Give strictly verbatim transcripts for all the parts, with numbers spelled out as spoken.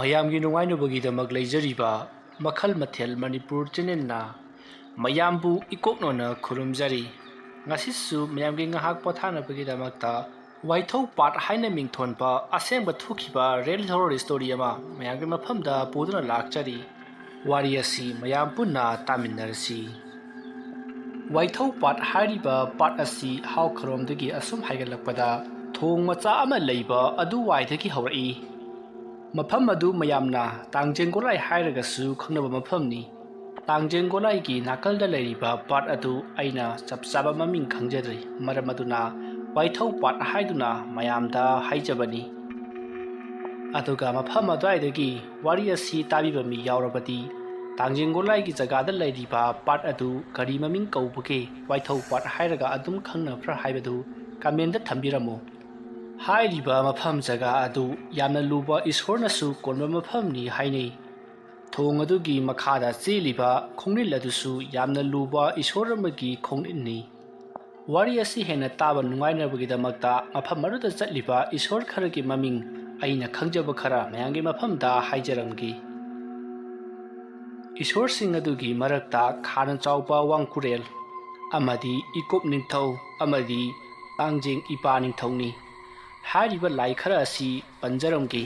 ꯃꯌꯥꯝꯒꯤ ꯅꯨꯡꯉꯥꯏꯅꯕꯒꯤꯗꯃꯛ ꯂꯩꯖꯔꯤꯕ ꯃꯈꯜ ꯃꯊꯦꯜ ꯃꯅꯤꯄꯨꯔ ꯆꯦꯅꯦꯜꯅ ꯃꯌꯥꯝꯕꯨ ꯏꯀꯣꯛꯅꯅ ꯈꯨꯔꯨꯝꯖꯔꯤ꯫ ꯉꯁꯤꯁꯨ ꯃꯌꯥꯝꯒꯤ ꯉꯥꯏꯍꯥꯛ ꯄꯣꯊꯥꯅꯕꯒꯤꯗꯃꯛꯇ ꯋꯥꯏꯊꯧ ꯄꯥꯠ ꯍꯥꯏꯅ ꯃꯤꯡꯊꯣꯟꯕ ꯑꯁꯦꯡꯕ ꯊꯣꯛꯈꯤꯕ ꯔꯤꯌꯦꯜ ꯍꯣꯔꯣꯔ ꯁ꯭ꯇꯣꯔꯤ ꯑꯃ ꯃꯌꯥꯝꯒꯤ ꯃꯐꯝꯗ ꯄꯨꯗꯨꯅ ꯂꯥꯛꯆꯔꯤ꯫ ꯋꯥꯔꯤ ꯑꯁꯤ ꯃꯌꯥꯝ ꯄꯨꯟꯅ ꯇꯥꯃꯤꯟꯅꯔꯁꯤ꯫ ꯋꯥꯏꯊꯧ ꯄꯥꯠ ꯍꯥꯏꯔꯤꯕ ꯄꯥꯠ ꯑꯁꯤ ꯍꯥꯎꯈꯔꯣꯝꯗꯒꯤ ꯑꯁꯨꯝ ꯍꯥꯏꯒꯠꯂꯛꯄꯗ ꯊꯣꯡ ꯃꯆꯥ ꯑꯃ ꯂꯩꯕ ꯑꯗꯨꯋꯥꯏꯗꯒꯤ ꯍꯧꯔꯛꯏ꯫ ꯃꯐꯝ ꯑꯗꯨ ꯃꯌꯥꯝꯅ ꯇꯥꯡꯖꯦꯡꯒꯣꯂꯥꯏ ꯍꯥꯏꯔꯒꯁꯨ ꯈꯪꯅꯕ ꯃꯐꯝꯅꯤ꯫ ꯇꯥꯡꯖꯦꯡꯒꯣꯂꯥꯏꯒꯤ ꯅꯥꯀꯜꯗ ꯂꯩꯔꯤꯕ ꯄꯥꯠ ꯑꯗꯨ ꯑꯩꯅ ꯆꯞ ꯆꯥꯕ ꯃꯃꯤꯡ ꯈꯪꯖꯗ꯭ꯔꯤ, ꯃꯔꯝ ꯑꯗꯨꯅ ꯋꯥꯏꯊꯧ ꯄꯥꯠ ꯍꯥꯏꯗꯨꯅ ꯃꯌꯥꯝꯗ ꯍꯥꯏꯖꯕꯅꯤ꯫ ꯑꯗꯨꯒ ꯃꯐꯝ ꯑꯗꯨꯋꯥꯏꯗꯒꯤ ꯋꯥꯔꯤ ꯑꯁꯤ ꯇꯥꯕꯤꯕ ꯃꯤ ꯌꯥꯎꯔꯕꯗꯤ, ꯇꯥꯡꯖꯦꯡꯒꯣꯂꯥꯏꯒꯤ ꯖꯒꯥꯗ ꯂꯩꯔꯤꯕ ꯄꯥꯠ ꯑꯗꯨ ꯀꯔꯤ ꯃꯃꯤꯡ ꯀꯧꯕꯒꯦ, ꯋꯥꯏꯊꯧ ꯄꯥꯠ ꯍꯥꯏꯔꯒ ꯑꯗꯨꯝ ꯈꯪꯅꯕ꯭ꯔꯥ ꯍꯥꯏꯕꯗꯨ ꯀꯃꯦꯟꯗ ꯊꯝꯕꯤꯔꯝꯃꯨ꯫ ꯍꯥꯏꯔꯤꯕ ꯃꯐꯝ ꯖꯒꯥ ꯑꯗꯨ ꯌꯥꯝꯅ ꯂꯨꯕ ꯏꯁꯣꯔꯅꯁꯨ ꯀꯣꯟꯕ ꯃꯐꯝꯅꯤ ꯍꯥꯏꯅꯩ꯫ ꯊꯣꯡ ꯑꯗꯨꯒꯤ ꯃꯈꯥꯗ ꯆꯦꯜꯂꯤꯕ ꯈꯣꯡꯅꯤꯜ ꯑꯗꯨꯁꯨ ꯌꯥꯝꯅ ꯂꯨꯕ ꯏꯁꯣꯔ ꯑꯃꯒꯤ ꯈꯣꯡꯅꯤꯜꯅꯤ꯫ ꯋꯥꯔꯤ ꯑꯁꯤ ꯍꯦꯟꯅ ꯇꯥꯕ ꯅꯨꯡꯉꯥꯏꯅꯕꯒꯤꯗꯃꯛꯇ ꯃꯐꯝ ꯑꯗꯨꯗ ꯆꯠꯂꯤꯕ ꯏꯁꯣꯔ ꯈꯔꯒꯤ ꯃꯃꯤꯡ ꯑꯩꯅ ꯈꯪꯖꯕ ꯈꯔ ꯃꯌꯥꯝꯒꯤ ꯃꯐꯝꯗ ꯍꯥꯏꯖꯔꯝꯒꯦ꯫ ꯏꯁꯣꯔꯁꯤꯡ ꯑꯗꯨꯒꯤ ꯃꯔꯛꯇ ꯈꯥꯅ ꯆꯥꯎꯕ ꯋꯥꯡꯀꯨꯔꯦꯜ ꯑꯃꯗꯤ ꯏꯀꯣꯞ ꯅꯤꯡꯊꯧ ꯑꯃꯗꯤ ꯇꯥꯡꯖꯦꯡ ꯏꯄꯥ ꯅꯤꯡꯊꯧꯅꯤ꯫ ꯍꯥꯏꯔꯤꯕ ꯂꯥꯏ ꯈꯔ ꯑꯁꯤ ꯄꯟꯖꯔꯝꯒꯦ꯫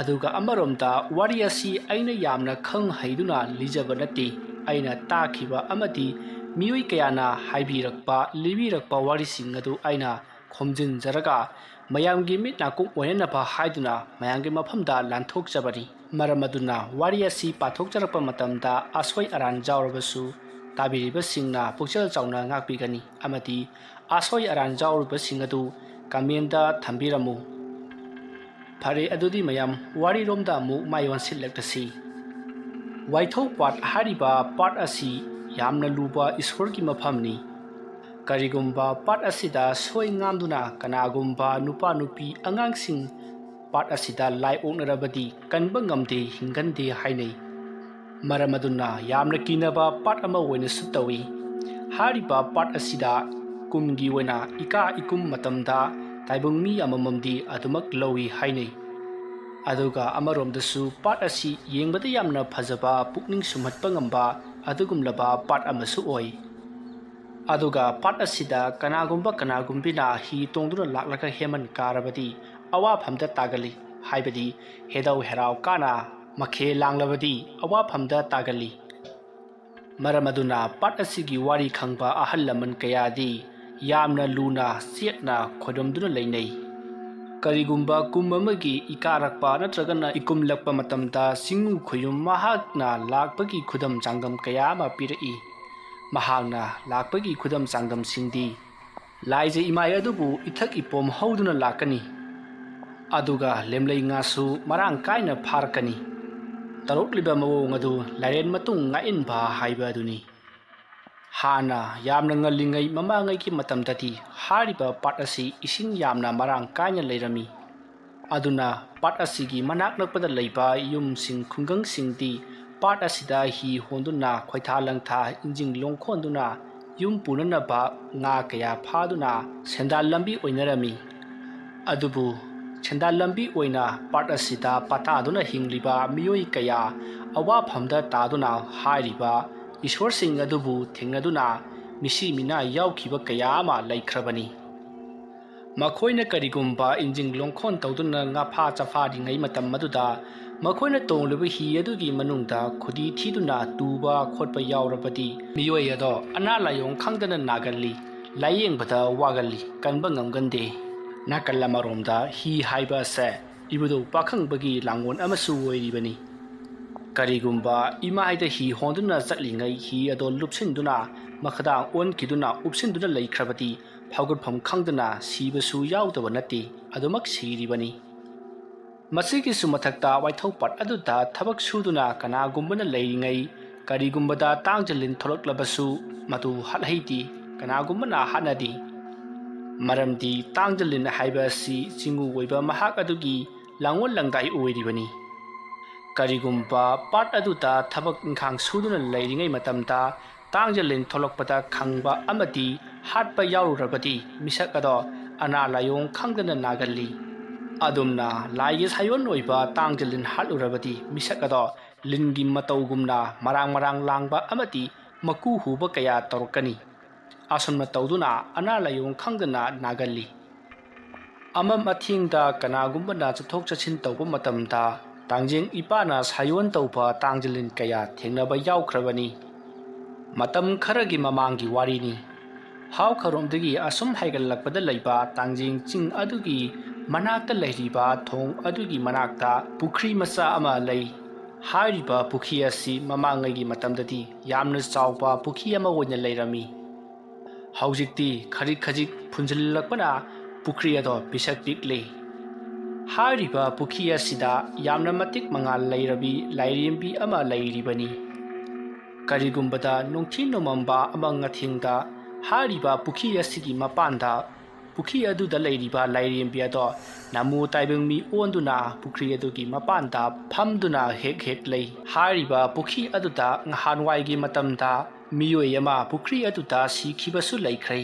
ꯑꯗꯨꯒ ꯑꯃꯔꯣꯝꯗ ꯋꯥꯔꯤ ꯑꯁꯤ ꯑꯩꯅ ꯌꯥꯝꯅ ꯈꯪ ꯍꯩꯗꯨꯅ ꯂꯤꯖꯕ ꯅꯠꯇꯦ꯫ ꯑꯩꯅ ꯇꯥꯈꯤꯕ ꯑꯃꯗꯤ ꯃꯤꯑꯣꯏ ꯀꯌꯥꯅ ꯍꯥꯏꯕꯤꯔꯛꯄ, ꯂꯤꯕꯤꯔꯛꯄ ꯋꯥꯔꯤꯁꯤꯡ ꯑꯗꯨ ꯑꯩꯅ ꯈꯣꯝꯖꯤꯟꯖꯔꯒ ꯃꯌꯥꯝꯒꯤ ꯃꯤꯠ ꯅꯥꯀꯣꯡ ꯑꯣꯏꯅꯅꯕ ꯍꯥꯏꯗꯨꯅ ꯃꯌꯥꯝꯒꯤ ꯃꯐꯝꯗ ꯂꯥꯟꯊꯣꯛꯆꯕꯅꯤ꯫ ꯃꯔꯝ ꯑꯗꯨꯅ ꯋꯥꯔꯤ ꯑꯁꯤ ꯄꯥꯊꯣꯛꯆꯔꯛꯄ ꯃꯇꯝꯗ ꯑꯁꯣꯏ ꯑꯔꯥꯟ ꯌꯥꯎꯔꯕꯁꯨ ꯇꯥꯕꯤꯔꯤꯕꯁꯤꯡꯅ ꯄꯨꯛꯆꯦꯜ ꯆꯥꯎꯅ ꯉꯥꯛꯄꯤꯒꯅꯤ ꯑꯃꯗꯤ ꯑꯁꯣꯏ ꯑꯔꯥꯟ ꯌꯥꯎꯔꯤꯕꯁꯤꯡ ꯑꯗꯨ ꯀꯃꯦꯟꯗ ꯊꯝꯕꯤꯔꯝꯃꯨ꯫ ꯐꯔꯦ, ꯑꯗꯨꯗꯤ ꯃꯌꯥꯝ ꯋꯥꯔꯤꯔꯣꯝꯗ ꯑꯃꯨꯛ ꯃꯥꯏ ꯑꯣꯟꯁꯤꯜꯂꯛꯂꯁꯤ꯫ ꯋꯥꯏꯊꯧ ꯄꯥꯠ ꯍꯥꯏꯔꯤꯕ ꯄꯥꯠ ꯑꯁꯤ ꯌꯥꯝꯅ ꯂꯨꯕ ꯏꯁꯣꯔꯒꯤ ꯃꯐꯝꯅꯤ꯫ ꯀꯔꯤꯒꯨꯝꯕ ꯄꯥꯠ ꯑꯁꯤꯗ ꯁꯣꯏ ꯉꯥꯝꯗꯨꯅ ꯀꯅꯥꯒꯨꯝꯕ ꯅꯨꯄꯥ ꯅꯨꯄꯤ ꯑꯉꯥꯡꯁꯤꯡ ꯄꯥꯠ ꯑꯁꯤꯗ ꯂꯥꯏ ꯑꯣꯛꯅꯔꯕꯗꯤ ꯀꯟꯕ ꯉꯝꯗꯦ, ꯍꯤꯡꯒꯟꯗꯦ ꯍꯥꯏꯅꯩ꯫ ꯃꯔꯝ ꯑꯗꯨꯅ ꯌꯥꯝꯅ ꯀꯤꯅꯕ ꯄꯥꯠ ꯑꯃ ꯑꯣꯏꯅꯁꯨ ꯇꯧꯏ꯫ ꯍꯥꯏꯔꯤꯕ ꯄꯥꯠ ꯑꯁꯤꯗ ꯀꯨꯝꯒꯤ ꯑꯣꯏꯅ ꯏꯀꯥ ꯏꯀꯨꯝ ꯃꯇꯝꯗ ꯇꯥꯏꯕꯪ ꯃꯤ ꯑꯃꯃꯝꯗꯤ ꯑꯗꯨꯃꯛ ꯂꯧꯏ ꯍꯥꯏꯅꯩ꯫ ꯑꯗꯨꯒ ꯑꯃꯔꯣꯝꯗꯁꯨ ꯄꯥꯠ ꯑꯁꯤ ꯌꯦꯡꯕꯗ ꯌꯥꯝꯅ ꯐꯖꯕ, ꯄꯨꯛꯅꯤꯡ ꯁꯨꯝꯍꯠꯄ ꯉꯝꯕ ꯑꯗꯨꯒꯨꯝꯂꯕ ꯄꯥꯠ ꯑꯃꯁꯨ ꯑꯣꯏ꯫ ꯑꯗꯨꯒ ꯄꯥꯠ ꯑꯁꯤꯗ ꯀꯅꯥꯒꯨꯝꯕ ꯀꯅꯥꯒꯨꯝꯕꯤꯅ ꯍꯤ ꯇꯣꯡꯗꯨꯅ ꯂꯥꯛꯂꯒ ꯍꯦꯃꯟ ꯀꯥꯔꯕꯗꯤ ꯑꯋꯥꯐꯝꯗ ꯇꯥꯒꯜꯂꯤ, ꯍꯥꯏꯕꯗꯤ ꯍꯦꯗꯧ ꯍꯦꯔꯥꯎ ꯀꯥꯅ ꯃꯈꯦ ꯂꯥꯡꯂꯕꯗꯤ ꯑꯋꯥꯐꯝꯗ ꯇꯥꯒꯜꯂꯤ꯫ ꯃꯔꯝ ꯑꯗꯨꯅ ꯄꯥꯠ ꯑꯁꯤꯒꯤ ꯋꯥꯔꯤ ꯈꯪꯕ ꯑꯍꯜ ꯂꯃꯟ ꯀꯌꯥꯗꯤ ꯌꯥꯝꯅ ꯂꯨꯅ ꯆꯦꯠꯅ ꯈꯣꯏꯔꯝꯗꯨꯅ ꯂꯩꯅꯩ꯫ ꯀꯔꯤꯒꯨꯝꯕ ꯀꯨꯝ ꯑꯃꯒꯤ ꯏꯀꯥꯔꯛꯄ ꯅꯠꯇ꯭ꯔꯒꯅ ꯏꯀꯨꯝꯂꯛꯄ ꯃꯇꯝꯗ ꯆꯤꯡꯉꯨ ꯈꯣꯌꯨꯝ ꯃꯍꯥꯛꯅ ꯂꯥꯛꯄꯒꯤ ꯈꯨꯗꯝ ꯆꯥꯡꯗꯝ ꯀꯌꯥ ꯑꯃ ꯄꯤꯔꯛꯏ꯫ ꯃꯍꯥꯛꯅ ꯂꯥꯛꯄꯒꯤ ꯈꯨꯗꯝ ꯆꯥꯡꯗꯝꯁꯤꯡꯗꯤ ꯂꯥꯏꯖ ꯏꯃꯥꯏ ꯑꯗꯨꯕꯨ ꯏꯊꯛ ꯏꯄꯣꯝ ꯍꯧꯗꯨꯅ ꯂꯥꯛꯀꯅꯤ꯫ ꯑꯗꯨꯒ ꯂꯦꯝꯂꯩ ꯉꯥꯁꯨ ꯃꯔꯥꯡ ꯀꯥꯏꯅ ꯐꯥꯔꯛꯀꯅꯤ꯫ ꯇꯧꯔꯛꯂꯤꯕ ꯃꯑꯣꯡ ꯑꯗꯨ ꯂꯥꯏꯔꯦꯟ ꯃꯇꯨꯡ ꯉꯥꯛꯏꯟꯕ ꯍꯥꯏꯕ ꯑꯗꯨꯅꯤ꯫ ꯍꯥꯟꯅ ꯌꯥꯝꯅ ꯉꯜꯂꯤꯉꯩ ꯃꯃꯥꯡꯉꯩꯒꯤ ꯃꯇꯝꯗꯗꯤ ꯍꯥꯏꯔꯤꯕ ꯄꯥꯠ ꯑꯁꯤ ꯏꯁꯤꯡ ꯌꯥꯝꯅ ꯃꯔꯥꯡ ꯀꯥꯏꯅ ꯂꯩꯔꯝꯃꯤ꯫ ꯑꯗꯨꯅ ꯄꯥꯠ ꯑꯁꯤꯒꯤ ꯃꯅꯥꯛ ꯅꯛꯄꯗ ꯂꯩꯕ ꯌꯨꯝꯁꯤꯡ ꯈꯨꯡꯒꯪꯁꯤꯡꯗꯤ ꯄꯥꯠ ꯑꯁꯤꯗ ꯍꯤ ꯍꯣꯟꯗꯨꯅ ꯈꯣꯏꯊꯥ ꯂꯪꯊꯥ ꯏꯟꯖꯤꯟ ꯂꯣꯡꯈꯣꯟꯗꯨꯅ ꯌꯨꯝ ꯄꯨꯅꯅꯕ ꯉꯥ ꯀꯌꯥ ꯐꯥꯗꯨꯅ ꯁꯦꯟꯗꯥꯟ ꯂꯝꯕꯤ ꯑꯣꯏꯅꯔꯝꯃꯤ꯫ ꯑꯗꯨꯕꯨ ꯁꯦꯟꯗꯥꯟ ꯂꯝꯕꯤ ꯑꯣꯏꯅ ꯄꯥꯠ ꯑꯁꯤꯗ ꯄꯥꯇꯥꯗꯨꯅ ꯍꯤꯡꯂꯤꯕ ꯃꯤꯑꯣꯏ ꯀꯌꯥ ꯑꯋꯥꯐꯝꯗ ꯇꯥꯗꯨꯅ ꯍꯥꯏꯔꯤꯕ ꯏꯁꯣꯔꯁꯤꯡ ꯑꯗꯨꯕꯨ ꯊꯦꯡꯅꯗꯨꯅ ꯃꯤꯁꯤ ꯃꯤꯅꯥ ꯌꯥꯎꯈꯤꯕ ꯀꯌꯥ ꯑꯃ ꯂꯩꯈ꯭ꯔꯕꯅꯤ꯫ ꯃꯈꯣꯏꯅ ꯀꯔꯤꯒꯨꯝꯕ ꯏꯟꯖꯤꯟ ꯂꯣꯡꯈꯣꯟ ꯇꯧꯗꯨꯅ ꯉꯥꯐꯥ ꯆꯐꯥꯔꯤꯉꯩ ꯃꯇꯝ ꯑꯗꯨꯗ ꯃꯈꯣꯏꯅ ꯇꯣꯡꯂꯤꯕ ꯍꯤ ꯑꯗꯨꯒꯤ ꯃꯅꯨꯡꯗ ꯈꯨꯗꯤ ꯊꯤꯗꯨꯅ ꯇꯨꯕ ꯈꯣꯠꯄ ꯌꯥꯎꯔꯕꯗꯤ ꯃꯤꯑꯣꯏ ꯑꯗꯣ ꯑꯅꯥ ꯂꯥꯏꯑꯣꯡ ꯈꯪꯗꯅ ꯅꯥꯒꯜꯂꯤ, ꯂꯥꯏꯌꯦꯡꯕꯗ ꯋꯥꯒꯜꯂꯤ, ꯀꯟꯕ ꯉꯝꯒꯟꯗꯦ꯫ ꯅꯥꯀꯜ ꯑꯃꯔꯣꯝꯗ ꯍꯤ ꯍꯥꯏꯕ ꯑꯁꯦ ꯏꯕꯨꯙꯧ ꯄꯥꯈꯪꯕꯒꯤ ꯂꯥꯡꯒꯣꯜ ꯑꯃꯁꯨ ꯑꯣꯏꯔꯤꯕꯅꯤ꯫ ꯀꯔꯤꯒꯨꯝꯕ ꯏꯃꯥꯏꯗ ꯍꯤ ꯍꯣꯟꯗꯨꯅ ꯆꯠꯂꯤꯉꯩ ꯍꯤ ꯑꯗꯣ ꯂꯨꯞꯁꯤꯟꯗꯨꯅ ꯃꯈꯥꯗ ꯑꯣꯟꯈꯤꯗꯨꯅ ꯎꯞꯁꯤꯟꯗꯨꯅ ꯂꯩꯈ꯭ꯔꯕꯗꯤ ꯐꯥꯎꯒꯠꯐꯝ ꯈꯪꯗꯅ ꯁꯤꯕꯁꯨ ꯌꯥꯎꯗꯕ ꯅꯠꯇꯦ, ꯑꯗꯨꯃꯛ ꯁꯤꯔꯤꯕꯅꯤ꯫ ꯃꯁꯤꯒꯤꯁꯨ ꯃꯊꯛꯇ ꯋꯥꯏꯊꯧ ꯄꯥꯠ ꯑꯗꯨꯗ ꯊꯕꯛ ꯁꯨꯗꯨꯅ ꯀꯅꯥꯒꯨꯝꯕꯅ ꯂꯩꯔꯤꯉꯩ ꯀꯔꯤꯒꯨꯝꯕꯗ ꯇꯥꯡꯖ ꯂꯤꯟ ꯊꯣꯛꯂꯛꯂꯕꯁꯨ ꯃꯗꯨ ꯍꯥꯠꯍꯩꯗꯦ, ꯀꯅꯥꯒꯨꯝꯕꯅ ꯍꯥꯠꯅꯗꯦ꯫ ꯃꯔꯝꯗꯤ ꯇꯥꯡꯖ ꯂꯤꯟ ꯍꯥꯏꯕ ꯑꯁꯤ ꯆꯤꯡꯉꯨ ꯑꯣꯏꯕ ꯃꯍꯥꯛ ꯑꯗꯨꯒꯤ ꯂꯥꯡꯑꯣꯟ ꯂꯪꯗꯥꯏ ꯑꯣꯏꯔꯤꯕꯅꯤ꯫ ꯀꯔꯤꯒꯨꯝꯕ ꯄꯥꯠ ꯑꯗꯨꯗ ꯊꯕꯛ ꯏꯪꯈꯥꯡ ꯁꯨꯗꯨꯅ ꯂꯩꯔꯤꯉꯩ ꯃꯇꯝꯗ ꯇꯥꯡꯖ ꯂꯤꯟ ꯊꯣꯛꯂꯛꯄꯗ ꯈꯪꯕ ꯑꯃꯗꯤ ꯍꯥꯠꯄ ꯌꯥꯎꯔꯨꯔꯕꯗꯤ ꯃꯤꯁꯛ ꯑꯗꯣ ꯑꯅꯥ ꯂꯥꯏꯑꯣꯡ ꯈꯪꯗꯅ ꯅꯥꯒꯜꯂꯤ꯫ ꯑꯗꯨꯝꯅ ꯂꯥꯏꯒꯤ ꯁꯥꯏꯑꯣꯟ ꯑꯣꯏꯕ ꯇꯥꯡꯖ ꯂꯤꯟ ꯍꯥꯠꯂꯨꯔꯕꯗꯤ ꯃꯤꯁꯛ ꯑꯗꯣ ꯂꯤꯟꯒꯤ ꯃꯇꯧꯒꯨꯝꯅ ꯃꯔꯥꯡ ꯃꯔꯥꯡ ꯂꯥꯡꯕ ꯑꯃꯗꯤ ꯃꯀꯨ ꯍꯨꯕ ꯀꯌꯥ ꯇꯧꯔꯛꯀꯅꯤ꯫ ꯑꯁꯨꯝꯅ ꯇꯧꯗꯨꯅ ꯑꯅꯥ ꯂꯥꯏꯑꯣꯡ ꯈꯪꯗꯅ ꯅꯥꯒꯜꯂꯤ꯫ ꯑꯃꯝ ꯑꯊꯦꯡꯗ ꯀꯅꯥꯒꯨꯝꯕꯅ ꯆꯠꯊꯣꯛ ꯆꯠꯁꯤꯟ ꯇꯧꯕ ꯃꯇꯝꯗ ꯇꯥꯡꯖꯦꯡ ꯏꯄꯥꯅ ꯁꯥꯏꯑꯣꯟ ꯇꯧꯕ ꯇꯥꯡꯖ ꯂꯤꯟ ꯀꯌꯥ ꯊꯦꯡꯅꯕ ꯌꯥꯎꯈ꯭ꯔꯕꯅꯤ꯫ ꯃꯇꯝ ꯈꯔꯒꯤ ꯃꯃꯥꯡꯒꯤ ꯋꯥꯔꯤꯅꯤ꯫ ꯍꯥꯎ ꯈꯔꯣꯝꯗꯒꯤ ꯑꯁꯨꯝ ꯍꯥꯏꯒꯠꯂꯛꯄꯗ ꯂꯩꯕ ꯇꯥꯡꯖꯦꯡ ꯆꯤꯡ ꯑꯗꯨꯒꯤ ꯃꯅꯥꯛꯇ ꯂꯩꯔꯤꯕ ꯊꯣꯡ ꯑꯗꯨꯒꯤ ꯃꯅꯥꯛꯇ ꯄꯨꯈ꯭ꯔꯤ ꯃꯆꯥ ꯑꯃ ꯂꯩ꯫ ꯍꯥꯏꯔꯤꯕ ꯄꯨꯈ꯭ꯔꯤ ꯑꯁꯤ ꯃꯃꯥꯡꯉꯩꯒꯤ ꯃꯇꯝꯗꯗꯤ ꯌꯥꯝꯅ ꯆꯥꯎꯕ ꯄꯨꯈ꯭ꯔꯤ ꯑꯃ ꯑꯣꯏꯅ ꯂꯩꯔꯝꯃꯤ꯫ ꯍꯧꯖꯤꯛꯇꯤ ꯈꯖꯤꯛ ꯈꯖꯤꯛ ꯐꯨꯟꯖꯤꯜꯂꯛꯄꯅ ꯄꯨꯈ꯭ꯔꯤ ꯑꯗꯣ ꯄꯤꯁꯛ ꯄꯤꯛꯂꯤ꯫ ꯍꯥꯏꯔꯤꯕ ꯄꯨꯈ꯭ꯔꯤ ꯑꯁꯤꯗ ꯌꯥꯝꯅ ꯃꯇꯤꯛ ꯃꯉꯥꯜ ꯂꯩꯔꯕꯤ ꯂꯥꯏꯔꯦꯝꯕꯤ ꯑꯃ ꯂꯩꯔꯤꯕꯅꯤ꯫ ꯀꯔꯤꯒꯨꯝꯕꯗ ꯅꯨꯡꯊꯤ ꯅꯣꯡꯃꯝꯕ ꯑꯃ ꯉꯊꯦꯡꯗ ꯍꯥꯏꯔꯤꯕ ꯄꯨꯈ꯭ꯔꯤ ꯑꯁꯤꯒꯤ ꯃꯄꯥꯟꯗ ꯄꯨꯈ꯭ꯔꯤ ꯑꯗꯨꯗ ꯂꯩꯔꯤꯕ ꯂꯥꯏꯔꯦꯝꯕꯤ ꯑꯗꯣ ꯅꯃꯨ ꯇꯥꯏꯕꯪ ꯃꯤ ꯑꯣꯟꯗꯨꯅ ꯄꯨꯈ꯭ꯔꯤ ꯑꯗꯨꯒꯤ ꯃꯄꯥꯟꯗ ꯐꯝꯗꯨꯅ ꯍꯦꯛ ꯍꯦꯛ ꯂꯩ꯫ ꯍꯥꯏꯔꯤꯕ ꯄꯨꯈ꯭ꯔꯤ ꯑꯗꯨꯗ ꯅꯍꯥꯟꯋꯥꯏꯒꯤ ꯃꯇꯝꯗ ꯃꯤꯑꯣꯏ ꯑꯃ ꯄꯨꯈ꯭ꯔꯤ ꯑꯗꯨꯗ ꯁꯤꯈꯤꯕꯁꯨ ꯂꯩꯈ꯭ꯔꯦ꯫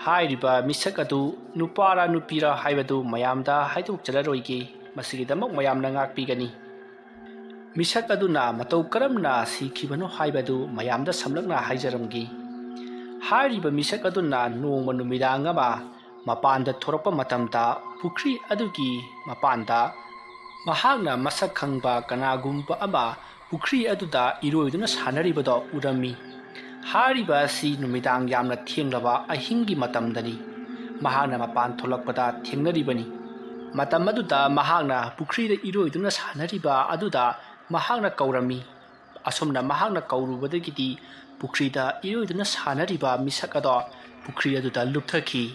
ꯍꯥꯏꯔꯤꯕ ꯃꯤꯁꯛ ꯑꯗꯨ ꯅꯨꯄꯥꯔ ꯅꯨꯄꯤꯔ ꯍꯥꯏꯕꯗꯨ ꯃꯌꯥꯝꯗ ꯍꯥꯏꯗꯣꯛꯆꯔꯔꯣꯏꯒꯦ꯫ ꯃꯁꯤꯒꯤꯗꯃꯛ ꯃꯌꯥꯝꯅ ꯉꯥꯛꯄꯤꯒꯅꯤ꯫ ꯃꯤꯁꯛ ꯑꯗꯨꯅ ꯃꯇꯧ ꯀꯔꯝꯅ ꯁꯤꯈꯤꯕꯅꯣ ꯍꯥꯏꯕꯗꯨ ꯃꯌꯥꯝꯗ ꯁꯝꯂꯞꯅ ꯍꯥꯏꯖꯔꯝꯒꯦ꯫ ꯍꯥꯏꯔꯤꯕ ꯃꯤꯁꯛ ꯑꯗꯨꯅ ꯅꯣꯡꯃ ꯅꯨꯃꯤꯗꯥꯡ ꯑꯃ ꯃꯄꯥꯟꯗ ꯊꯣꯔꯛꯄ ꯃꯇꯝꯗ ꯄꯨꯈ꯭ꯔꯤ ꯑꯗꯨꯒꯤ ꯃꯄꯥꯟꯗ ꯃꯍꯥꯛꯅ ꯃꯁꯛ ꯈꯪꯕ ꯀꯅꯥꯒꯨꯝꯕ ꯑꯃ ꯄꯨꯈ꯭ꯔꯤ ꯑꯗꯨꯗ ꯏꯔꯣꯏꯗꯨꯅ ꯁꯥꯟꯅꯔꯤꯕꯗꯣ ꯎꯔꯝꯃꯤ꯫ ꯍꯥꯏꯔꯤꯕ ꯑꯁꯤ ꯅꯨꯃꯤꯗꯥꯡ ꯌꯥꯝꯅ ꯊꯦꯡꯂꯕ ꯑꯍꯤꯡꯒꯤ ꯃꯇꯝꯗꯅꯤ꯫ ꯃꯍꯥꯛꯅ ꯃꯄꯥꯟ ꯊꯣꯛꯂꯛꯄꯗ ꯊꯦꯡꯅꯔꯤꯕꯅꯤ꯫ ꯃꯇꯝ ꯑꯗꯨꯗ ꯃꯍꯥꯛꯅ ꯄꯨꯈ꯭ꯔꯤꯗ ꯏꯔꯣꯏꯗꯨꯅ ꯁꯥꯟꯅꯔꯤꯕ ꯑꯗꯨꯗ ꯃꯍꯥꯛꯅ ꯀꯧꯔꯝꯃꯤ꯫ ꯑꯁꯨꯝꯅ ꯃꯍꯥꯛꯅ ꯀꯧꯔꯨꯕꯗꯒꯤꯗꯤ ꯄꯨꯈ꯭ꯔꯤꯗ ꯏꯔꯣꯏꯗꯨꯅ ꯁꯥꯟꯅꯔꯤꯕ ꯃꯤꯁꯛ ꯑꯗꯣ ꯄꯨꯈ꯭ꯔꯤ ꯑꯗꯨꯗ ꯂꯨꯞꯊꯈꯤ꯫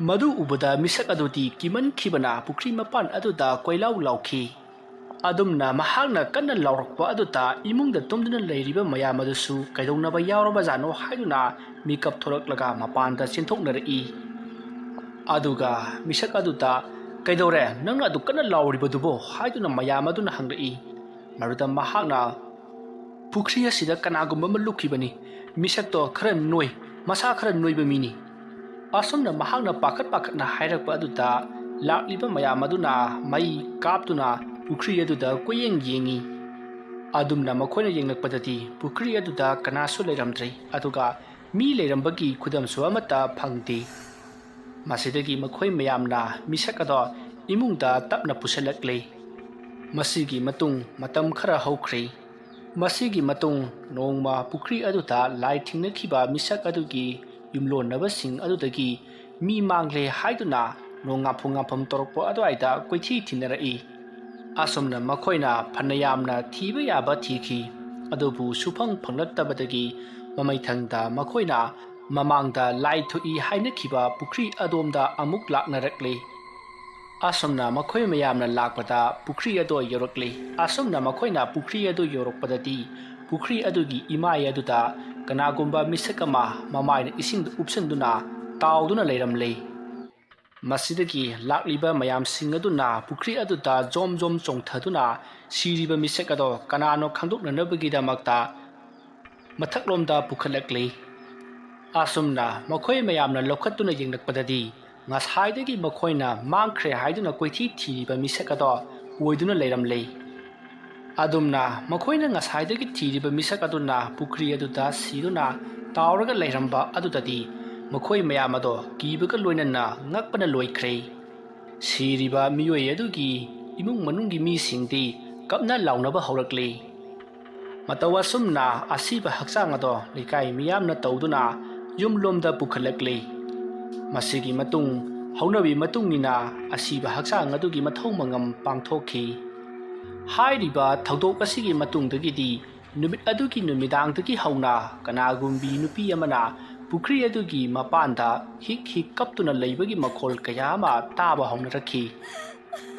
ꯃꯗꯨ ꯎꯕꯗ ꯃꯤꯁꯛ ꯑꯗꯨꯗꯤ ꯀꯤꯃꯟꯈꯤꯕꯅ ꯄꯨꯈ꯭ꯔꯤ ꯃꯄꯥꯟ ꯑꯗꯨꯗ ꯀꯣꯏꯂꯥꯎ ꯂꯥꯎꯈꯤ꯫ ꯑꯗꯨꯝꯅ ꯃꯍꯥꯛꯅ ꯀꯟꯅ ꯂꯥꯎꯔꯛꯄ ꯑꯗꯨꯗ ꯏꯃꯨꯡꯗ ꯇꯨꯝꯗꯨꯅ ꯂꯩꯔꯤꯕ ꯃꯌꯥꯝ ꯑꯗꯨꯁꯨ ꯀꯩꯗꯧꯅꯕ ꯌꯥꯎꯔꯕꯖꯥꯠꯅꯣ ꯍꯥꯏꯗꯨꯅ ꯃꯤꯀꯞ ꯊꯣꯔꯛꯂꯒ ꯃꯄꯥꯟꯗ ꯆꯦꯟꯊꯣꯛꯅꯔꯛꯏ꯫ ꯑꯗꯨꯒ ꯃꯤꯁꯛ ꯑꯗꯨꯗ, "ꯀꯩꯗꯧꯔꯦ? ꯅꯪꯅ ꯑꯗꯨ ꯀꯟꯅ ꯂꯥꯎꯔꯤꯕꯗꯨꯕꯣ?" ꯍꯥꯏꯗꯨꯅ ꯃꯌꯥꯝ ꯑꯗꯨꯅ ꯍꯪꯂꯛꯏ꯫ ꯃꯗꯨꯗ ꯃꯍꯥꯛꯅ, "ꯄꯨꯈ꯭ꯔꯤ ꯑꯁꯤꯗ ꯀꯅꯥꯒꯨꯝꯕ ꯑꯃ ꯂꯨꯞꯈꯤꯕꯅꯤ꯫ ꯃꯤꯁꯛꯇꯣ ꯈꯔ ꯅꯣꯏ, ꯃꯁꯥ ꯈꯔ ꯅꯣꯏꯕ ꯃꯤꯅꯤ꯫" ꯑꯁꯨꯝꯅ ꯃꯍꯥꯛꯅ ꯄꯥꯈꯠ ꯄꯥꯈꯠꯅ ꯍꯥꯏꯔꯛꯄ ꯑꯗꯨꯗ ꯂꯥꯛꯂꯤꯕ ꯃꯌꯥꯝ ꯑꯗꯨꯅ ꯃꯩ ꯀꯥꯞꯇꯨꯅ ꯄꯨꯈ꯭ꯔꯤ ꯑꯗꯨꯗ ꯀꯣꯏꯌꯦꯡ ꯌꯦꯡꯉꯤ꯫ ꯑꯗꯨꯝꯅ ꯃꯈꯣꯏꯅ ꯌꯦꯡꯂꯛꯄꯗꯗꯤ ꯄꯨꯈ꯭ꯔꯤ ꯑꯗꯨꯗ ꯀꯅꯥꯁꯨ ꯂꯩꯔꯝꯗ꯭ꯔꯦ, ꯑꯗꯨꯒ ꯃꯤ ꯂꯩꯔꯝꯕꯒꯤ ꯈꯨꯗꯝꯁꯨ ꯑꯃꯠꯇ ꯐꯪꯗꯦ꯫ ꯃꯁꯤꯗꯒꯤ ꯃꯈꯣꯏ ꯃꯌꯥꯝꯅ ꯃꯤꯁꯛ ꯑꯗꯣ ꯏꯃꯨꯡꯗ ꯇꯞꯅ ꯄꯨꯁꯤꯜꯂꯛꯂꯦ꯫ ꯃꯁꯤꯒꯤ ꯃꯇꯨꯡ ꯃꯇꯝ ꯈꯔ ꯍꯧꯈ꯭ꯔꯦ꯫ ꯃꯁꯤꯒꯤ ꯃꯇꯨꯡ ꯅꯣꯡꯃ ꯄꯨꯈ꯭ꯔꯤ ꯑꯗꯨꯗ ꯂꯥꯏ ꯊꯦꯡꯅꯈꯤꯕ ꯃꯤꯁꯛ ꯑꯗꯨꯒꯤ ꯌꯨꯝꯂꯣꯟꯅꯕꯁꯤꯡ ꯑꯗꯨꯗꯒꯤ ꯃꯤ ꯃꯥꯡꯂꯦ ꯍꯥꯏꯗꯨꯅ ꯅꯣꯡꯉꯥꯟꯐꯝ ꯉꯥꯟꯐꯝ ꯇꯧꯔꯛꯄ ꯑꯗꯨꯋꯥꯏꯗ ꯀꯣꯏꯊꯤ ꯊꯤꯅꯔꯛꯏ꯫ ꯑꯁꯨꯝꯅ ꯃꯈꯣꯏꯅ ꯐꯅ ꯌꯥꯝꯅ ꯊꯤꯕ ꯌꯥꯕ ꯊꯤꯈꯤ, ꯑꯗꯨꯕꯨ ꯁꯨꯐꯪ ꯐꯪꯂꯛꯇꯕꯗꯒꯤ ꯃꯃꯩꯊꯪꯗ ꯃꯈꯣꯏꯅ ꯃꯃꯥꯡꯗ ꯂꯥꯏ ꯊꯣꯛꯏ ꯍꯥꯏꯅꯈꯤꯕ ꯄꯨꯈ꯭ꯔꯤ ꯑꯗꯣꯝꯗ ꯑꯃꯨꯛ ꯂꯥꯛꯅꯔꯛꯂꯤ꯫ ꯑꯁꯨꯝꯅ ꯃꯈꯣꯏ ꯃꯌꯥꯝꯅ ꯂꯥꯛꯄꯗ ꯄꯨꯈ꯭ꯔꯤ ꯑꯗꯣ ꯌꯧꯔꯛꯂꯤ꯫ ꯑꯁꯨꯝꯅ ꯃꯈꯣꯏꯅ ꯄꯨꯈ꯭ꯔꯤ ꯑꯗꯨ ꯌꯧꯔꯛꯄꯗꯗꯤ ꯄꯨꯈ꯭ꯔꯤ ꯑꯗꯨꯒꯤ ꯏꯃꯥꯏ ꯑꯗꯨꯗ ꯀꯅꯥꯒꯨꯝꯕ ꯃꯤꯁꯛ ꯑꯃ ꯃꯃꯥꯏꯅ ꯏꯁꯤꯡꯗ ꯎꯞꯁꯤꯟꯗꯨꯅ ꯇꯥꯎꯗꯨꯅ ꯂꯩꯔꯝꯂꯦ꯫ ꯃꯁꯤꯗꯒꯤ ꯂꯥꯛꯂꯤꯕ ꯃꯌꯥꯝꯁꯤꯡ ꯑꯗꯨꯅ ꯄꯨꯈ꯭ꯔꯤ ꯑꯗꯨꯗ ꯖꯣꯝ ꯖꯣꯝ ꯆꯣꯡꯊꯗꯨꯅ ꯁꯤꯔꯤꯕ ꯃꯤꯁꯛ ꯑꯗꯣ ꯀꯅꯥꯅꯣ ꯈꯪꯗꯣꯛꯅꯅꯕꯒꯤꯗꯃꯛꯇ ꯃꯊꯛꯂꯣꯝꯗ ꯄꯨꯈꯠꯂꯛꯂꯤ꯫ ꯑꯁꯨꯝꯅ ꯃꯈꯣꯏ ꯃꯌꯥꯝꯅ ꯂꯧꯈꯠꯇꯨꯅ ꯌꯦꯡꯂꯛꯄꯗꯗꯤ ꯉꯁꯥꯏꯗꯒꯤ ꯃꯈꯣꯏꯅ ꯃꯥꯡꯈ꯭ꯔꯦ ꯍꯥꯏꯗꯨꯅ ꯀꯣꯏꯊꯤ ꯊꯤꯔꯤꯕ ꯃꯤꯁꯛ ꯑꯗꯣ ꯑꯣꯏꯗꯨꯅ ꯂꯩꯔꯝꯂꯦ꯫ ꯑꯗꯨꯝꯅ ꯃꯈꯣꯏꯅ ꯉꯁꯥꯏꯗꯒꯤ ꯊꯤꯔꯤꯕ ꯃꯤꯁꯛ ꯑꯗꯨꯅ ꯄꯨꯈ꯭ꯔꯤ ꯑꯗꯨꯗ ꯁꯤꯗꯨꯅ ꯇꯥꯎꯔꯒ ꯂꯩꯔꯝꯕ ꯑꯗꯨꯗꯗꯤ ꯃꯈꯣꯏ ꯃꯌꯥꯝ ꯑꯗꯣ ꯀꯤꯕꯒ ꯂꯣꯏꯅꯅ ꯉꯛꯄꯅ ꯂꯣꯏꯈ꯭ꯔꯦ꯫ ꯁꯤꯔꯤꯕ ꯃꯤꯑꯣꯏ ꯑꯗꯨꯒꯤ ꯏꯃꯨꯡ ꯃꯅꯨꯡꯒꯤ ꯃꯤꯁꯤꯡꯗꯤ ꯀꯞꯅ ꯂꯥꯎꯅꯕ ꯍꯧꯔꯛꯂꯤ꯫ ꯃꯇꯧ ꯑꯁꯨꯝꯅ ꯑꯁꯤꯕ ꯍꯛꯆꯥꯡ ꯑꯗꯣ ꯂꯩꯀꯥꯏ ꯃꯤꯌꯥꯝꯅ ꯇꯧꯗꯨꯅ ꯌꯨꯝꯂꯣꯝꯗ ꯄꯨꯈꯠꯂꯛꯂꯤ꯫ ꯃꯁꯤꯒꯤ ꯃꯇꯨꯡ ꯍꯧꯅꯕꯤ ꯃꯇꯨꯡ ꯏꯟꯅ ꯑꯁꯤꯕ ꯍꯛꯆꯥꯡ ꯑꯗꯨꯒꯤ ꯃꯊꯧ ꯃꯉꯝ ꯄꯥꯡꯊꯣꯛꯈꯤ꯫ ꯍꯥꯏꯔꯤꯕ ꯊꯧꯗꯣꯛ ꯑꯁꯤꯒꯤ ꯃꯇꯨꯡꯗꯒꯤꯗꯤ ꯅꯨꯃꯤꯠ ꯑꯗꯨꯒꯤ ꯅꯨꯃꯤꯗꯥꯡꯗꯒꯤ ꯍꯧꯅ ꯀꯅꯥꯒꯨꯝꯕꯤ ꯅꯨꯄꯤ ꯑꯃꯅ ꯄꯨꯈ꯭ꯔꯤ ꯑꯗꯨꯒꯤ ꯃꯄꯥꯟꯗ ꯍꯤꯛ ꯍꯤꯛ ꯀꯞꯇꯨꯅ ꯂꯩꯕꯒꯤ ꯃꯈꯣꯜ ꯀꯌꯥ ꯑꯃ ꯇꯥꯕ ꯍꯧꯅꯔꯛꯈꯤ꯫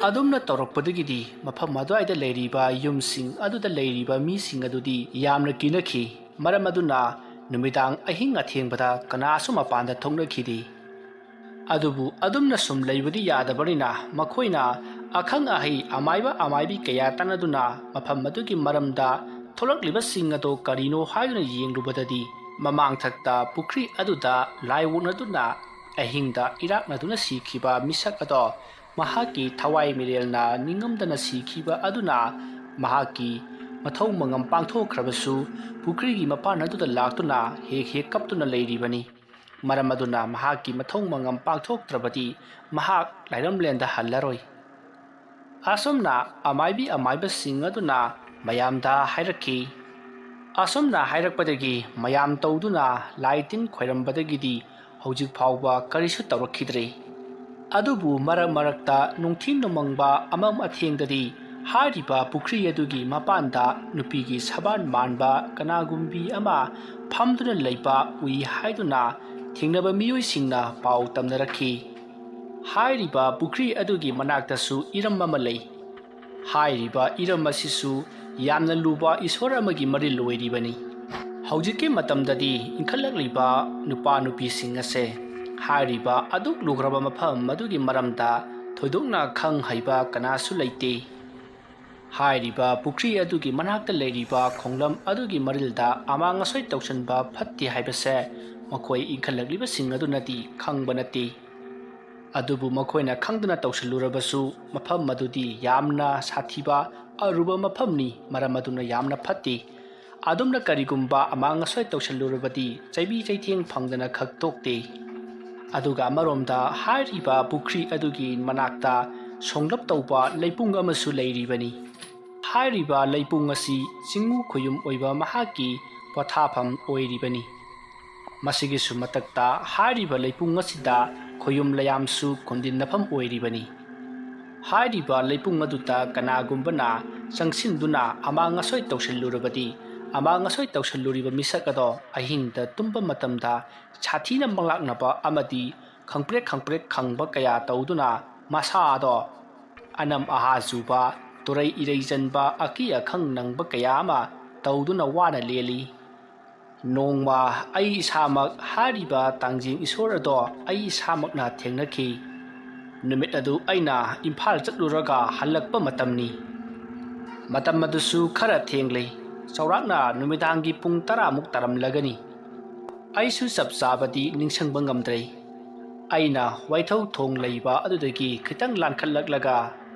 ꯑꯗꯨꯝꯅ ꯇꯧꯔꯛꯄꯗꯒꯤꯗꯤ ꯃꯐꯝ ꯑꯗꯨꯋꯥꯏꯗ ꯂꯩꯔꯤꯕ ꯌꯨꯝꯁꯤꯡ ꯑꯗꯨꯗ ꯂꯩꯔꯤꯕ ꯃꯤꯁꯤꯡ ꯑꯗꯨꯗꯤ ꯌꯥꯝꯅ ꯀꯤꯅꯈꯤ꯫ ꯃꯔꯝ ꯑꯗꯨꯅ ꯅꯨꯃꯤꯗꯥꯡ ꯑꯍꯤꯡ ꯑꯊꯦꯡꯕꯗ ꯀꯅꯥꯁꯨ ꯃꯄꯥꯟꯗ ꯊꯣꯛꯅꯈꯤꯗꯦ꯫ ꯑꯗꯨꯕꯨ ꯑꯗꯨꯝꯅ ꯁꯨꯝ ꯂꯩꯕꯗꯤ ꯌꯥꯗꯕꯅꯤꯅ ꯃꯈꯣꯏꯅ ꯑꯈꯪ ꯑꯍꯩ ꯑꯃꯥꯏꯕ ꯑꯃꯥꯏꯕꯤ ꯀꯌꯥ ꯇꯥꯟꯅꯗꯨꯅ ꯃꯐꯝ ꯑꯗꯨꯒꯤ ꯃꯔꯝꯗ ꯊꯣꯛꯂꯛꯂꯤꯕꯁꯤꯡ ꯑꯗꯨ ꯀꯔꯤꯅꯣ ꯍꯥꯏꯗꯨꯅ ꯌꯦꯡꯂꯨꯕꯗꯗꯤ ꯃꯃꯥꯡꯊꯛꯇ ꯄꯨꯈ꯭ꯔꯤ ꯑꯗꯨꯗ ꯂꯥꯏ ꯑꯣꯛꯅꯗꯨꯅ ꯑꯍꯤꯡꯗ ꯏꯔꯥꯛꯅꯗꯨꯅ ꯁꯤꯈꯤꯕ ꯃꯤꯁꯛ ꯑꯗꯣ ꯃꯍꯥꯛꯀꯤ ꯊꯋꯥꯏ ꯃꯤꯔꯦꯜꯅ ꯅꯤꯡꯉꯝꯗꯅ ꯁꯤꯈꯤꯕ ꯑꯗꯨꯅ ꯃꯍꯥꯛꯀꯤ ꯃꯊꯧ ꯃꯉꯝ ꯄꯥꯡꯊꯣꯛꯈ꯭ꯔꯕꯁꯨ ꯄꯨꯈ꯭ꯔꯤꯒꯤ ꯃꯄꯥꯟ ꯑꯗꯨꯗ ꯂꯥꯛꯇꯨꯅ ꯍꯦꯛ ꯍꯦꯛ ꯀꯞꯇꯨꯅ ꯂꯩꯔꯤꯕꯅꯤ꯫ ꯃꯔꯝ ꯑꯗꯨꯅ ꯃꯍꯥꯛꯀꯤ ꯃꯊꯧ ꯃꯉꯝ ꯄꯥꯡꯊꯣꯛꯇ꯭ꯔꯕꯗꯤ ꯃꯍꯥꯛ ꯂꯥꯏꯔꯝꯂꯦꯟꯗ ꯍꯜꯂꯔꯣꯏ꯫ ꯑꯁꯨꯝꯅ ꯑꯃꯥꯏꯕꯤ ꯑꯃꯥꯏꯕꯁꯤꯡ ꯑꯗꯨꯅ ꯃꯌꯥꯝꯗ ꯍꯥꯏꯔꯛꯈꯤ꯫ ꯑꯁꯨꯝꯅ ꯍꯥꯏꯔꯛꯄꯗꯒꯤ ꯃꯌꯥꯝ ꯇꯧꯗꯨꯅ ꯂꯥꯏ ꯇꯤꯟ ꯈꯣꯏꯔꯝꯕꯗꯒꯤꯗꯤ ꯍꯧꯖꯤꯛ ꯐꯥꯎꯕ ꯀꯔꯤꯁꯨ ꯇꯧꯔꯛꯈꯤꯗ꯭ꯔꯤ꯫ ꯑꯗꯨꯕꯨ ꯃꯔꯛ ꯃꯔꯛꯇ ꯅꯨꯡꯊꯤꯜ ꯅꯨꯃꯪꯕ ꯑꯃꯝ ꯑꯊꯦꯡꯗꯗꯤ ꯍꯥꯏꯔꯤꯕ ꯄꯨꯈ꯭ꯔꯤ ꯑꯗꯨꯒꯤ ꯃꯄꯥꯟꯗ ꯅꯨꯄꯤꯒꯤ ꯁꯕꯥꯟ ꯃꯥꯟꯕ ꯀꯅꯥꯒꯨꯝꯕꯤ ꯑꯃ ꯐꯝꯗꯨꯅ ꯂꯩꯕ ꯎꯏ ꯍꯥꯏꯗꯨꯅ ꯊꯦꯡꯅꯕ ꯃꯤꯑꯣꯏꯁꯤꯡꯅ ꯄꯥꯎ ꯇꯝꯅꯔꯛꯈꯤ꯫ ꯍꯥꯏꯔꯤꯕ ꯄꯨꯈ꯭ꯔꯤ ꯑꯗꯨꯒꯤ ꯃꯅꯥꯛꯇꯁꯨ ꯏꯔꯝ ꯑꯃ ꯂꯩ꯫ ꯍꯥꯏꯔꯤꯕ ꯏꯔꯝ ꯑꯁꯤꯁꯨ ꯌꯥꯝꯅ ꯂꯨꯕ ꯏꯁꯣꯔ ꯑꯃꯒꯤ ꯃꯔꯤꯜ ꯑꯣꯏꯔꯤꯕꯅꯤ꯫ ꯍꯧꯖꯤꯛꯀꯤ ꯃꯇꯝꯗꯗꯤ ꯏꯟꯈꯠꯂꯛꯂꯤꯕ ꯅꯨꯄꯥ ꯅꯨꯄꯤꯁꯤꯡ ꯑꯁꯦ ꯍꯥꯏꯔꯤꯕ ꯑꯗꯨꯛ ꯂꯨꯈ꯭ꯔꯕ ꯃꯐꯝ ꯑꯗꯨꯒꯤ ꯃꯔꯝꯗ ꯊꯣꯏꯗꯣꯛꯅ ꯈꯪ ꯍꯩꯕ ꯀꯅꯥꯁꯨ ꯂꯩꯇꯦ꯫ ꯍꯥꯏꯔꯤꯕ ꯄꯨꯈ꯭ꯔꯤ ꯑꯗꯨꯒꯤ ꯃꯅꯥꯛꯇ ꯂꯩꯔꯤꯕ ꯈꯣꯡꯂꯝ ꯑꯗꯨꯒꯤ ꯃꯔꯤꯜꯗ ꯑꯃꯥꯡ ꯑꯁꯣꯏ ꯇꯧꯁꯤꯟꯕ ꯐꯠꯇꯦ ꯍꯥꯏꯕꯁꯦ ꯃꯈꯣꯏ ꯏꯟꯈꯠꯂꯛꯂꯤꯕꯁꯤꯡ ꯑꯗꯨꯅꯗꯤ ꯈꯪꯕ ꯅꯠꯇꯦ꯫ ꯑꯗꯨꯕꯨ ꯃꯈꯣꯏꯅ ꯈꯪꯗꯅ ꯇꯧꯁꯤꯜꯂꯨꯔꯕꯁꯨ ꯃꯐꯝ ꯑꯗꯨꯗꯤ ꯌꯥꯝꯅ ꯁꯥꯊꯤꯕ ꯑꯔꯨꯕ ꯃꯐꯝꯅꯤ, ꯃꯔꯝ ꯑꯗꯨꯅ ꯌꯥꯝꯅ ꯐꯠꯇꯦ꯫ ꯑꯗꯨꯝꯅ ꯀꯔꯤꯒꯨꯝꯕ ꯑꯃꯥꯡ ꯑꯁꯣꯏ ꯇꯧꯁꯤꯜꯂꯨꯔꯕꯗꯤ ꯆꯩꯕꯤ ꯆꯩꯊꯦꯡ ꯐꯪꯗꯅ ꯈꯛ ꯇꯣꯛꯇꯦ꯫ ꯑꯗꯨꯒ ꯑꯃꯔꯣꯝꯗ ꯍꯥꯏꯔꯤꯕ ꯄꯨꯈ꯭ꯔꯤ ꯑꯗꯨꯒꯤ ꯃꯅꯥꯛꯇ ꯁꯣꯡꯂꯞ ꯇꯧꯕ ꯂꯩꯄꯨꯡ ꯑꯃꯁꯨ ꯂꯩꯔꯤꯕꯅꯤ꯫ ꯍꯥꯏꯔꯤꯕ ꯂꯩꯄꯨꯡ ꯑꯁꯤ ꯆꯤꯡꯉꯨ ꯈꯣꯌꯨꯝ ꯑꯣꯏꯕ ꯃꯍꯥꯛꯀꯤ ꯄꯣꯊꯥꯐꯝ ꯑꯣꯏꯔꯤꯕꯅꯤ꯫ ꯃꯁꯤꯒꯤꯁꯨ ꯃꯊꯛꯇ ꯍꯥꯏꯔꯤꯕ ꯂꯩꯄꯨꯡ ꯑꯁꯤꯗ ꯈꯣꯌꯨꯝ ꯂꯌꯥꯝꯁꯨ ꯈꯣꯟꯗꯤꯟꯅꯐꯝ ꯑꯣꯏꯔꯤꯕꯅꯤ꯫ ꯍꯥꯏꯔꯤꯕ ꯂꯩꯄꯨꯡ ꯑꯗꯨꯗ ꯀꯅꯥꯒꯨꯝꯕꯅ ꯆꯪꯁꯤꯟꯗꯨꯅ ꯑꯃꯥꯡ ꯑꯁꯣꯏ ꯇꯧꯁꯤꯜꯂꯨꯔꯕꯗꯤ, ꯑꯃꯥꯡ ꯑꯁꯣꯏ ꯇꯧꯁꯤꯜꯂꯨꯔꯤꯕ ꯃꯤꯁꯛ ꯑꯗꯣ ꯑꯍꯤꯡꯗ ꯇꯨꯝꯕ ꯃꯇꯝꯗ ꯁꯥꯊꯤꯅ ꯃꯪꯂꯥꯛꯅꯕ ꯑꯃꯗꯤ ꯈꯪꯄ꯭ꯔꯦꯛ ꯈꯪꯄ꯭ꯔꯦꯛ ꯈꯪꯕ ꯀꯌꯥ ꯇꯧꯗꯨꯅ ꯃꯁꯥꯗꯣ ꯑꯅꯝ ꯑꯍꯥ ꯆꯨꯕ, ꯇꯨꯔꯩ ꯏꯔꯩ ꯆꯟꯕ, ꯑꯀꯤ ꯑꯈꯪ ꯅꯪꯕ ꯀꯌꯥ ꯑꯃ ꯇꯧꯗꯨꯅ ꯋꯥꯅ ꯂꯦꯜꯂꯤ꯫ ꯅꯣꯡꯃ ꯑꯩ ꯏꯁꯥꯃꯛ ꯍꯥꯏꯔꯤꯕ ꯇꯥꯡꯖꯤꯡ ꯏꯁꯣꯔ ꯑꯗꯣ ꯑꯩ ꯏꯁꯥꯃꯛꯅ ꯊꯦꯡꯅꯈꯤ꯫ ꯅꯨꯃꯤꯠ ꯑꯗꯨ ꯑꯩꯅ ꯏꯝꯐꯥꯜ ꯆꯠꯂꯨꯔꯒ ꯍꯜꯂꯛꯄ ꯃꯇꯝꯅꯤ꯫ ꯃꯇꯝ ꯑꯗꯨꯁꯨ ꯈꯔ ꯊꯦꯡꯂꯦ꯫ ꯆꯥꯎꯔꯥꯛꯅ ꯅꯨꯃꯤꯗꯥꯡꯒꯤ ꯄꯨꯡ ꯇꯔꯥꯃꯨꯛ ꯇꯥꯔꯝꯂꯒꯅꯤ꯫ ꯑꯩꯁꯨ ꯆꯞ ꯆꯥꯕꯗꯤ ꯅꯤꯡꯁꯤꯡꯕ ꯉꯝꯗ꯭ꯔꯦ꯫ ꯑꯩꯅ ꯋꯥꯏꯊꯧ ꯊꯣꯡ ꯂꯩꯕ ꯑꯗꯨꯗꯒꯤ ꯈꯤꯇꯪ ꯂꯥꯟꯈꯠꯂꯛꯂꯒ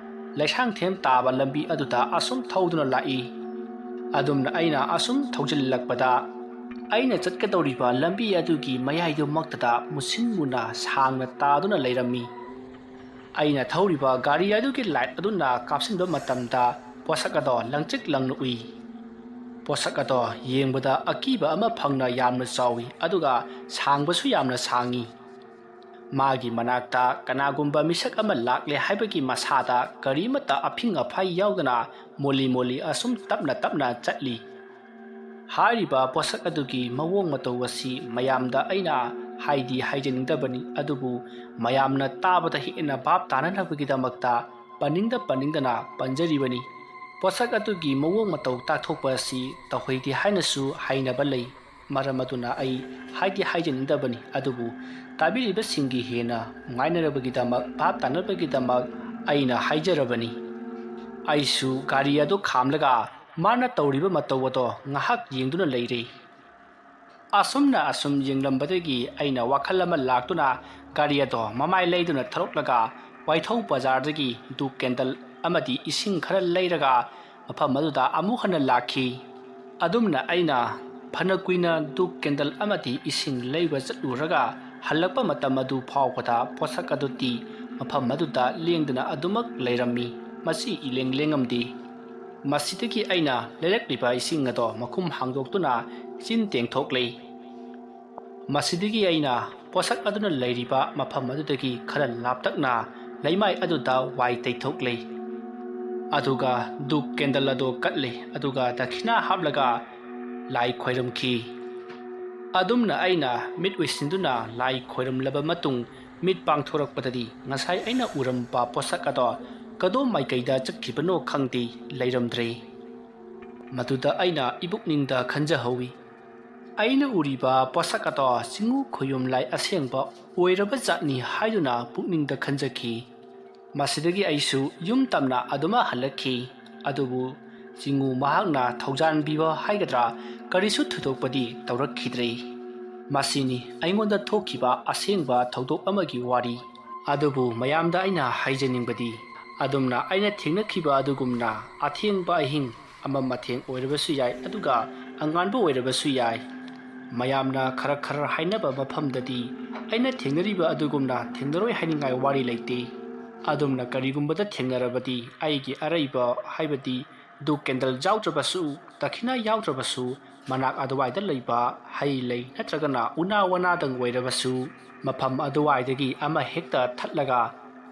ꯂꯩꯁꯥꯡꯊꯦꯝ ꯇꯥꯕ ꯂꯝꯕꯤ ꯑꯗꯨꯗ ꯑꯁꯨꯝ ꯊꯧꯗꯨꯅ ꯂꯥꯛꯏ꯫ ꯑꯗꯨꯝꯅ ꯑꯩꯅ ꯑꯁꯨꯝ ꯊꯧꯖꯤꯜꯂꯛꯄꯗ, ꯑꯩꯅ ꯆꯠꯀꯗꯧꯔꯤꯕ ꯂꯝꯕꯤ ꯑꯗꯨꯒꯤ ꯃꯌꯥꯏꯗꯨꯃꯛꯇꯗ ꯃꯨꯁꯤꯟ ꯃꯨꯅ ꯁꯥꯡꯅ ꯇꯥꯗꯨꯅ ꯂꯩꯔꯝꯃꯤ꯫ ꯑꯩꯅ ꯊꯧꯔꯤꯕ ꯒꯥꯔꯤ ꯑꯗꯨꯒꯤ ꯂꯥꯏꯠ ꯑꯗꯨꯅ ꯀꯥꯞꯁꯤꯟꯕ ꯃꯇꯝꯗ ꯄꯣꯠꯁꯛ ꯑꯗꯣ ꯂꯪꯆꯤꯛ ꯂꯪꯅ ꯎꯏ꯫ ꯄꯣꯠꯁꯛ ꯑꯗꯣ ꯌꯦꯡꯕꯗ ꯑꯀꯤꯕ ꯑꯃ ꯐꯪꯅ ꯌꯥꯝꯅ ꯆꯥꯎꯏ, ꯑꯗꯨꯒ ꯁꯥꯡꯕꯁꯨ ꯌꯥꯝꯅ ꯁꯥꯡꯏ꯫ ꯃꯥꯒꯤ ꯃꯅꯥꯛꯇ ꯀꯅꯥꯒꯨꯝꯕ ꯃꯤꯁꯛ ꯑꯃ ꯂꯥꯛꯂꯦ ꯍꯥꯏꯕꯒꯤ ꯃꯁꯥꯗ ꯀꯔꯤꯃꯠꯇ ꯑꯐꯤꯡ ꯑꯐꯥꯏ ꯌꯥꯎꯗꯅ ꯃꯣꯂꯤ ꯃꯣꯂꯤ ꯑꯁꯨꯝ ꯇꯞꯅ ꯇꯞꯅ ꯆꯠꯂꯤ꯫ ꯍꯥꯏꯔꯤꯕ ꯄꯣꯠꯁꯛ ꯑꯗꯨꯒꯤ ꯃꯑꯣꯡ ꯃꯇꯧ ꯑꯁꯤ ꯃꯌꯥꯝꯗ ꯑꯩꯅ ꯍꯥꯏꯗꯤ ꯍꯥꯏꯖꯅꯤꯡꯗꯕꯅꯤ, ꯑꯗꯨꯕꯨ ꯃꯌꯥꯝꯅ ꯇꯥꯕꯗ ꯍꯦꯟꯅ ꯚꯥꯞ ꯇꯥꯅꯅꯕꯒꯤꯗꯃꯛꯇ ꯄꯟꯅꯤꯡꯗ ꯄꯟꯅꯤꯡꯗꯅ ꯄꯟꯖꯔꯤꯕꯅꯤ꯫ ꯄꯣꯠꯁꯛ ꯑꯗꯨꯒꯤ ꯃꯑꯣꯡ ꯃꯇꯧ ꯇꯥꯛꯊꯣꯛꯄ ꯑꯁꯤ ꯇꯧꯍꯩꯗꯦ ꯍꯥꯏꯅꯁꯨ ꯍꯥꯏꯅꯕ ꯂꯩ꯫ ꯃꯔꯝ ꯑꯗꯨꯅ ꯑꯩ ꯍꯥꯏꯗꯤ ꯍꯥꯏꯖꯅꯤꯡꯗꯕꯅꯤ, ꯑꯗꯨꯕꯨ ꯇꯥꯕꯤꯔꯤꯕꯁꯤꯡꯒꯤ ꯍꯦꯟꯅ ꯅꯨꯡꯉꯥꯏꯅꯅꯕꯒꯤꯗꯃꯛ, ꯚꯥꯞ ꯇꯥꯅꯕꯒꯤꯗꯃꯛ ꯑꯩꯅ ꯍꯥꯏꯖꯔꯕꯅꯤ꯫ ꯑꯩꯁꯨ ꯒꯥꯔꯤ ꯑꯗꯨ ꯈꯥꯝꯂꯒ ꯃꯥꯅ ꯇꯧꯔꯤꯕ ꯃꯇꯧ ꯑꯗꯣ ꯉꯥꯏꯍꯥꯛ ꯌꯦꯡꯗꯨꯅ ꯂꯩꯔꯦ꯫ ꯑꯁꯨꯝꯅ ꯑꯁꯨꯝ ꯌꯦꯡꯂꯝꯕꯗꯒꯤ ꯑꯩꯅ ꯋꯥꯈꯜ ꯑꯃ ꯂꯥꯛꯇꯨꯅ ꯒꯥꯔꯤ ꯑꯗꯣ ꯃꯃꯥꯏ ꯂꯩꯗꯨꯅ ꯊꯧꯔꯛꯂꯒ ꯋꯥꯏꯊꯧ ꯕꯖꯥꯔꯗꯒꯤ ꯙꯨꯞ ꯀꯦꯟꯗꯜ ꯑꯃꯗꯤ ꯏꯁꯤꯡ ꯈꯔ ꯂꯩꯔꯒ ꯃꯐꯝ ꯑꯗꯨꯗ ꯑꯃꯨꯛ ꯍꯟꯅ ꯂꯥꯛꯈꯤ꯫ ꯑꯗꯨꯝꯅ ꯑꯩꯅ ꯐꯅ ꯀꯨꯏꯅ ꯙꯨꯞ ꯀꯦꯟꯗꯜ ꯑꯃꯗꯤ ꯏꯁꯤꯡ ꯂꯩꯕ ꯆꯠꯂꯨꯔꯒ ꯍꯜꯂꯛꯄ ꯃꯇꯝ ꯑꯗꯨ ꯐꯥꯎꯕꯗ ꯄꯣꯠꯁꯛ ꯑꯗꯨꯗꯤ ꯃꯐꯝ ꯑꯗꯨꯗ ꯂꯦꯡꯗꯅ ꯑꯗꯨꯃꯛ ꯂꯩꯔꯝꯃꯤ꯫ ꯃꯁꯤ ꯏꯂꯦꯡ ꯂꯦꯡꯉꯝꯗꯦ꯫ ꯃꯁꯤꯗꯒꯤ ꯑꯩꯅ ꯂꯩꯔꯛꯂꯤꯕ ꯏꯁꯤꯡ ꯑꯗꯣ ꯃꯈꯨꯝ ꯍꯥꯡꯗꯣꯛꯇꯨꯅ ꯆꯤꯟ ꯇꯦꯡꯊꯣꯛꯂꯦ꯫ ꯃꯁꯤꯗꯒꯤ ꯑꯩꯅ ꯄꯣꯠꯁꯛ ꯑꯗꯨꯅ ꯂꯩꯔꯤꯕ ꯃꯐꯝ ꯑꯗꯨꯗꯒꯤ ꯈꯔ ꯂꯥꯞꯇꯛꯅ ꯂꯩꯃꯥꯏ ꯑꯗꯨꯗ ꯋꯥꯏ ꯇꯩꯊꯣꯛꯂꯦ꯫ ꯑꯗꯨꯒ ꯙꯨꯞ ꯀꯦꯟꯗꯜ ꯑꯗꯨ ꯀꯠꯂꯦ, ꯑꯗꯨꯒ ꯗꯈꯤꯅꯥ ꯍꯥꯞꯂꯒ ꯂꯥꯏ ꯈꯣꯏꯔꯝꯈꯤ꯫ ꯑꯗꯨꯝꯅ ꯑꯩꯅ ꯃꯤꯠ ꯎꯏꯁꯤꯟꯗꯨꯅ ꯂꯥꯏ ꯈꯣꯏꯔꯝꯂꯕ ꯃꯇꯨꯡ ꯃꯤꯠ ꯄꯥꯡꯊꯣꯔꯛꯄꯗꯗꯤ ꯉꯁꯥꯏ ꯑꯩꯅ ꯎꯔꯝꯕ ꯄꯣꯠꯁꯛ ꯑꯗꯣ ꯀꯗꯣꯝ ꯃꯥꯏꯀꯩꯗ ꯆꯠꯈꯤꯕꯅꯣ ꯈꯪꯗꯦ, ꯂꯩꯔꯝꯗ꯭ꯔꯦ꯫ ꯃꯗꯨꯗ ꯑꯩꯅ ꯏꯕꯨꯛꯅꯤꯡꯗ ꯈꯟꯖꯍꯧꯏ, ꯑꯩꯅ ꯎꯔꯤꯕ ꯄꯣꯠꯁꯛ ꯑꯗꯣ ꯆꯤꯡꯉꯨ ꯈꯣꯌꯨꯝ ꯂꯥꯏ ꯑꯁꯦꯡꯕ ꯑꯣꯏꯔꯕ ꯖꯥꯠꯅꯤ ꯍꯥꯏꯗꯨꯅ ꯄꯨꯛꯅꯤꯡꯗ ꯈꯟꯖꯈꯤ꯫ ꯃꯁꯤꯗꯒꯤ ꯑꯩꯁꯨ ꯌꯨꯝ ꯇꯝꯅ ꯑꯗꯨꯃꯛ ꯍꯜꯂꯛꯈꯤ꯫ ꯑꯗꯨꯕꯨ ꯆꯤꯡꯉꯨ ꯃꯍꯥꯛꯅ ꯊꯧꯖꯥꯟꯕꯤꯕ ꯍꯥꯏꯒꯗ꯭ꯔꯥ, ꯀꯔꯤꯁꯨ ꯊꯣꯏꯗꯣꯛꯄꯗꯤ ꯇꯧꯔꯛꯈꯤꯗ꯭ꯔꯦ꯫ ꯃꯁꯤꯅꯤ ꯑꯩꯉꯣꯟꯗ ꯊꯣꯛꯈꯤꯕ ꯑꯁꯦꯡꯕ ꯊꯧꯗꯣꯛ ꯑꯃꯒꯤ ꯋꯥꯔꯤ꯫ ꯑꯗꯨꯕꯨ ꯃꯌꯥꯝꯗ ꯑꯩꯅ ꯍꯥꯏꯖꯅꯤꯡꯕꯗꯤ, ꯑꯗꯨꯝꯅ ꯑꯩꯅ ꯊꯦꯡꯅꯈꯤꯕ ꯑꯗꯨꯒꯨꯝꯅ ꯑꯊꯦꯡꯕ ꯑꯍꯤꯡ ꯑꯃ ꯃꯊꯦꯡ ꯑꯣꯏꯔꯕꯁꯨ ꯌꯥꯏ, ꯑꯗꯨꯒ ꯑꯉꯥꯟꯕ ꯑꯣꯏꯔꯕꯁꯨ ꯌꯥꯏ꯫ ꯃꯌꯥꯝꯅ ꯈꯔ ꯈꯔ ꯍꯥꯏꯅꯕ ꯃꯐꯝꯗꯗꯤ ꯑꯩꯅ ꯊꯦꯡꯅꯔꯤꯕ ꯑꯗꯨꯒꯨꯝꯅ ꯊꯦꯡꯅꯔꯣꯏ ꯍꯥꯏꯅꯤꯡꯉꯥꯏ ꯋꯥꯔꯤ ꯂꯩꯇꯦ꯫ ꯑꯗꯨꯝꯅ ꯀꯔꯤꯒꯨꯝꯕꯗ ꯊꯦꯡꯅꯔꯕꯗꯤ ꯑꯩꯒꯤ ꯑꯔꯩꯕ, ꯍꯥꯏꯕꯗꯤ ꯗꯨꯛ ꯀꯦꯟꯗꯜ ꯌꯥꯎꯗ꯭ꯔꯕꯁꯨ, ꯗꯈꯤꯅꯥ ꯌꯥꯎꯗ꯭ꯔꯕꯁꯨ, ꯃꯅꯥꯛ ꯑꯗꯨꯋꯥꯏꯗ ꯂꯩꯕ ꯍꯩ ꯂꯩ ꯅꯠꯇ꯭ꯔꯒꯅ ꯎꯅꯥ ꯋꯥꯅꯥꯗꯪ ꯑꯣꯏꯔꯕꯁꯨ, ꯃꯐꯝ ꯑꯗꯨꯋꯥꯏꯗꯒꯤ ꯑꯃ ꯍꯦꯛꯇ ꯊꯠꯂꯒ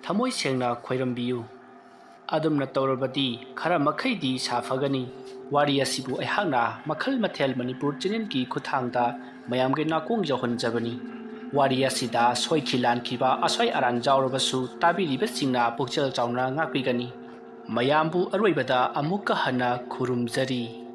ꯊꯃꯣꯏ ꯁꯦꯡꯅ ꯈꯣꯏꯔꯝꯕꯤꯌꯨ꯫ ꯑꯗꯨꯝꯅ ꯇꯧꯔꯕꯗꯤ ꯈꯔ ꯃꯈꯩꯗꯤ ꯁꯥꯐꯒꯅꯤ꯫ ꯋꯥꯔꯤ ꯑꯁꯤꯕꯨ ꯑꯩꯍꯥꯛꯅ ꯃꯈꯜ ꯃꯊꯦꯜ ꯃꯅꯤꯄꯨꯔ ꯆꯦꯅꯦꯜꯒꯤ ꯈꯨꯠꯊꯥꯡꯗ ꯃꯌꯥꯝꯒꯤ ꯅꯥꯀꯣꯡ ꯌꯧꯍꯟꯖꯕꯅꯤ꯫ ꯋꯥꯔꯤ ꯑꯁꯤꯗ ꯁꯣꯏꯈꯤ ꯂꯥꯟꯈꯤꯕ, ꯑꯁꯣꯏ ꯑꯔꯥꯟ ꯌꯥꯎꯔꯕꯁꯨ ꯇꯥꯕꯤꯔꯤꯕꯁꯤꯡꯅ ꯄꯨꯛꯆꯦꯜ ꯆꯥꯎꯅ ꯉꯥꯛꯄꯤꯒꯅꯤ꯫ ꯃꯌꯥꯝꯕꯨ ꯑꯔꯣꯏꯕꯗ ꯑꯃꯨꯛꯀ ꯍꯟꯅ ꯈꯨꯔꯨꯝꯖꯔꯤ꯫